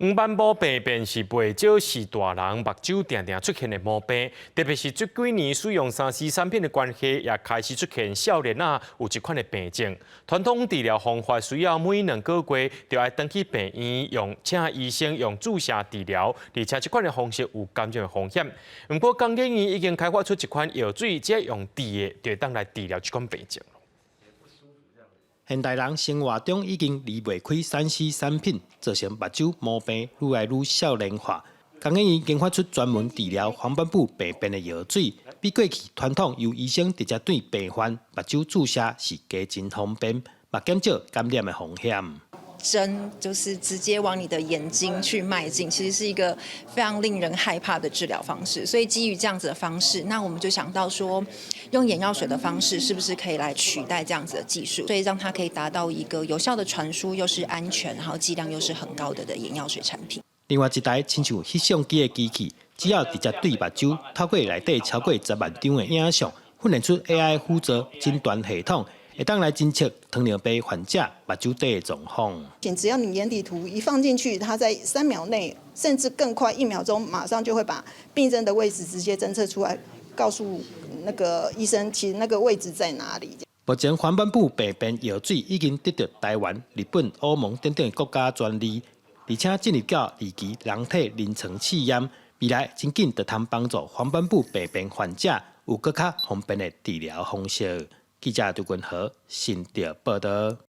黃斑部病變是袂少是大人目睭定定出現的毛病，特別是這幾年使用3C 產品的關係，也開始出現少年仔有這款的病症。傳統治療方法需要每2個月就愛轉去病院用請醫生用注射治療，而且這款的方式有感染的風險。毋過工研院已經開發出一款藥水，只用滴的，就會當來治療這款病症。現代人生活中已經離袂開3C 產品，造成目睭毛病愈來愈少年化。工研院研發出專門治療黃斑部病變的藥水，比過去傳統由醫生直接對病患目睭注射是加真方便，嘛減少感染的風險。針就是直接往你的眼睛去邁進，其實是一個非常令人害怕的治療方式。所以基於這樣子的方式，那我們就想到說，用眼藥水的方式是不是可以來取代這樣子的技術？所以讓它可以達到一個有效的傳輸，又是安全，然後劑量又是很高的眼藥水產品。另外一台親像翕相機的機器，只要直接對目睭，透過內底超過10萬張的影像，訓練出 AI 輔助診斷系統，會當來偵測糖尿病患者目睭底的狀況。只要你眼底圖一放進去，它在3秒內，甚至更快，1秒鐘，馬上就會把病症的位置直接偵測出來，告訴那個醫生，其實那個位置在哪裡。目前黃斑部病變藥水已經得到台灣、日本、歐盟等等國家專利，而且進入到二期人體臨床試驗，未來真緊就通幫助黃斑部病變患者有閣較方便的治療方式。記者杜君和新竹報導。